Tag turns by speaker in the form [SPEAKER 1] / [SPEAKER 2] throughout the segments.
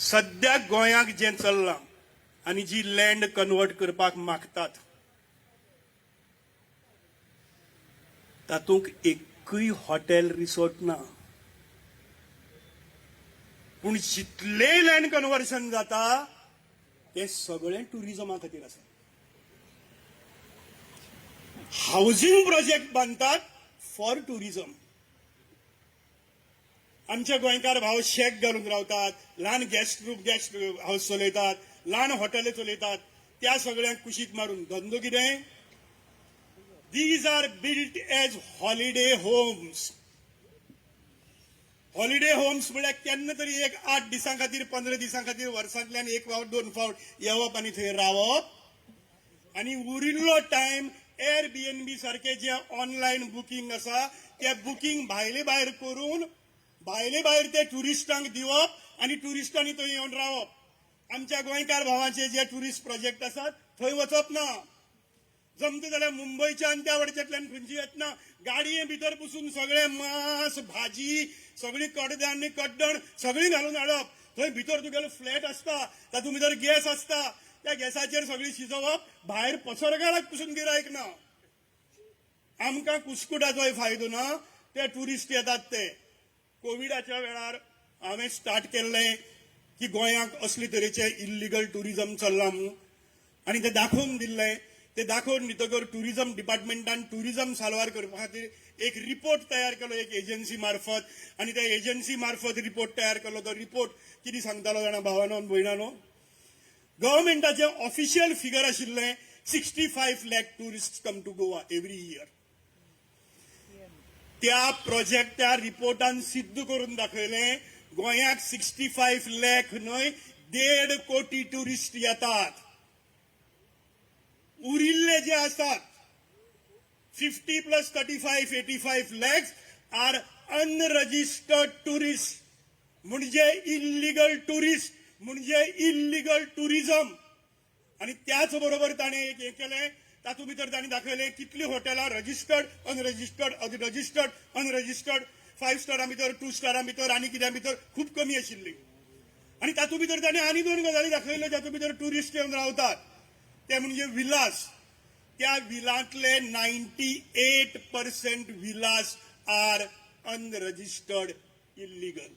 [SPEAKER 1] सद्याक गोंयाक जें चल्लां आनी जी लँड कन्वर्ट करपाक मागतात तातूंत एकूय हॉटेल रिसॉर्ट ना. पूण जितलें लँड कन्वर्शन जाता तें सगळें टुरिजमा खातीर आसा. हावजींग प्रोजेक्ट बांदतात फॉर टुरिजम. आमचे गोंयकार भाव शॅक घालून रावतात, ल्हान गेस्ट रूम, गेस्ट हावस चलयतात, ल्हान हॉटेलां चलयतात. त्या सगळ्यांक कुशीक मारून धंदो कितें? These are built as holiday homes. Holiday homes म्हळ्यार केन्ना तरी एक 8 दिसां खातीर, 15 दिसां खातीर, वर्सांतल्यान एक फावट, दोन फावट येवप आनी थंय रावप आनी उरिल्लो टायम एअरबीएनबी सारके जे ऑनलायन बुकींग आसा ते बुकींग भायले भायर करून भायले भायर ते ट्युरिस्टांक दिवप आनी ट्युरिस्टांनी थंय येवन रावप. आमच्या गोंयकार भावांचे जे ट्युरिस्ट प्रोजेक्ट आसात थंय वचप ना. जमता जाल्यार मुंबयच्यान त्या वटेच्यातल्यान खंयची येतना गाडये भितर बसून सगळे मांस, भाजी, सगळी कडधान्य, कड्डण सगळी घालून हाडप. थंय भितर तुगेलो फ्लॅट आसता, तातूंत भितर गॅस आसता, त्या गॅसाचेर सगळी शिजोवप. भायर पसरकाराक पसून गिरायक ना. आमकां कुस्कुटाचोय फायदो ना. ते ट्युरिस्ट येतात ते कोविडाच्या वेळार हांवें स्टार्ट केल्लें की गोंयांक असले तरेचे इल्लिगल टुरिजम चल्लां म्हूण आनी ते दाखोवन दिल्लें. ते दाखोवन दितकर टुरिजम डिपार्टमेंटान टुरिजम साल्वार करपा खातीर एक रिपोर्ट तयार केलो एक एजन्सी मार्फत आनी त्या एजन्सी मार्फत रिपोर्ट तयार केलो. तो रिपोर्ट कितें सांगतालो जाणा भावानो आनी भयणानो? गव्हर्मेंटाचें ऑफिशियल फिगर आशिल्लें 65 lakh tourist come to Goa every year. त्या प्रोजेक्ट, त्या रिपोर्टान सिद्ध करून दाखयलें, गोंयाक 65 लॅक न्हय, 1.5 कोटी ट्युरिस्ट येतात. उरिल्ले जे आसात 50 plus 35, 85 lakhs are unregistered tourist, म्हणजे इल्लिगल टुरिस्ट, म्हणजे इल्लिगल टुरिझम. आणि त्याच बरोबर ताणें एक हें केलें, तातूंत भितर ताणें दाखयलें कितली हॉटेलां registered, unregistered, registered, unregistered, five स्टारा भितर, टू स्टारा भितर आनी कित्या भितर खूब कमी आशिल्ली. आनी तातूंत भितर ताणें आनी दोन गजाली दाखयल्यो जातूंत भितर ट्युरिस्ट येवन रावतात, ते म्हणजे विलास. त्या विलांतले 98% villas are unregistered, illegal.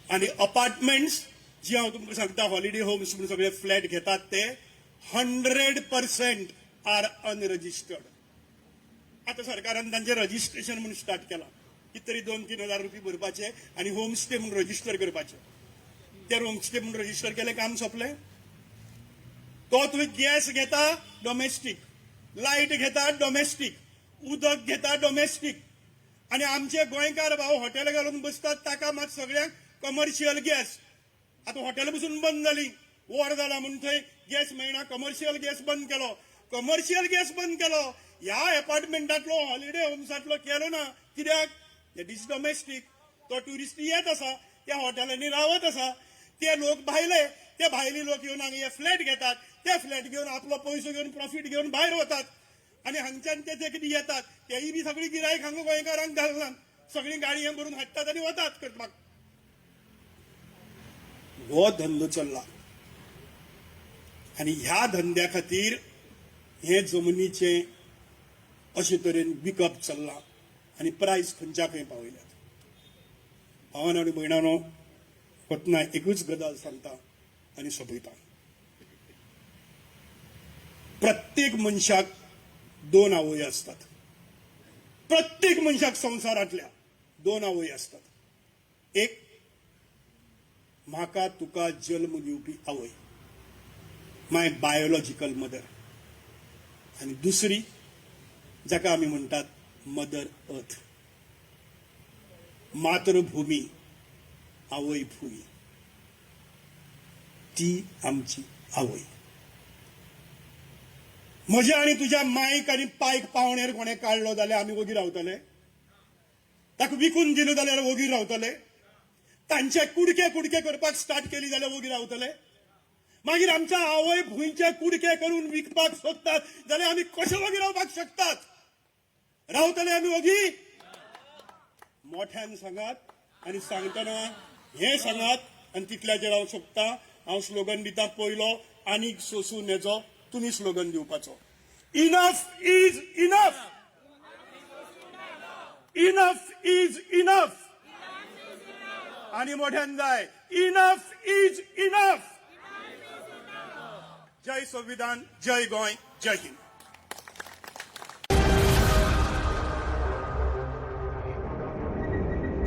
[SPEAKER 1] आणि अपार्टमेंट्स जी हांव तुमकां सांगता, हॉलिडे होम्स म्हणून सगळे फ्लॅट घेतात, ते 100% आर अनरजिस्टर्ड. आता सरकारान तांचें रजिस्ट्रेशन म्हणून स्टार्ट केलां. कितें तरी 2-3 हजार रुपये भरपाचे आनी होम स्टे म्हणून रजिस्टर करपाचे. ते होम स्टे म्हणून रजिस्टर केलें, काम सोंपलें. तो तुवें गॅस घेता डोमेस्टीक, लायट घेता डोमेस्टीक, उदक घेता डोमेस्टीक. आनी आमचे गोंयकार भाव हॉटेल घालून बसतात, ताका मात सगळ्यांक कमर्शियल गॅस. आतां हॉटेल बसून बंद जाली, वॉर जाला म्हूण थंय गॅस मेळना, कमर्शियल गॅस बंद केलो. कमर्शियल गॅस बंद केलो, ह्या एपार्टमेंटांतलो, हॉलिडे होम्सांतलो केलो ना. कित्याक? That is domestic. तो ट्युरिस्ट येत आसा, त्या हॉटेलांनी रावत आसा. ते लोक भायले, ते भायले लोक येवन हांगा हे फ्लॅट घेतात. ते फ्लॅट घेवन आपलो पयसो घेवन, प्रॉफीट घेवन भायर वतात. आनी हांगच्यान ते जे कितें येतात तेय बी सगळी गिरायक हांगा गोंयकारांक घालनात. सगळी गाडये भरून हाडटात आनी वतात करपाक. हो धंदो चल्ला आनी ह्या धंद्या खातीर हे जमनीचे अशे तरेन विकप चल्लां आनी प्रायस खंयच्या खंय पावयल्यात. भावानो आनी भयणानो, वतना एकूच गजाल सांगता आनी सोंपयता. प्रत्येक मनशाक दोन आवय आसतात. प्रत्येक मनशाक संवसारांतल्या दोन आवय आसतात. एक म्हाका तुका जल्म दिवपी आवय, माय बायोलॉजिकल मदर, आनी दुसरी जाका आमी म्हणटात मदर अर्थ, मातृभूमी, आवय भूंय. ती आमची आवय. म्हज्या आनी तुज्या मायक आनी पायक पावणेर कोणें काडलो जाल्यार आमी वगी रावतले? ताका विकून दिलो जाल्यार वगी रावतले? तांचे कुडके कुडके करपाक स्टार्ट केली जाल्यार वगी रावतले? मागीर आमच्या आवय भुंयचे कुडके करून विकपाक सोदतात जाल्यार आमी कशे वगी रावपाक शकतात? रावतले आमी वगी? मोठ्यान सांगात. आनी सांगतना हें सांगात. आनी तितल्याचेर हांव सोंपता. हांव स्लोगन दिता पयलो, आनीक सोसूं नेजो. तुमी स्लोगन दिवपाचो. Enough is enough, enough is enough. आनी मोठ्यान जाय, इनफ is enough. जय संविधान, जय गोंय, जय हिंद.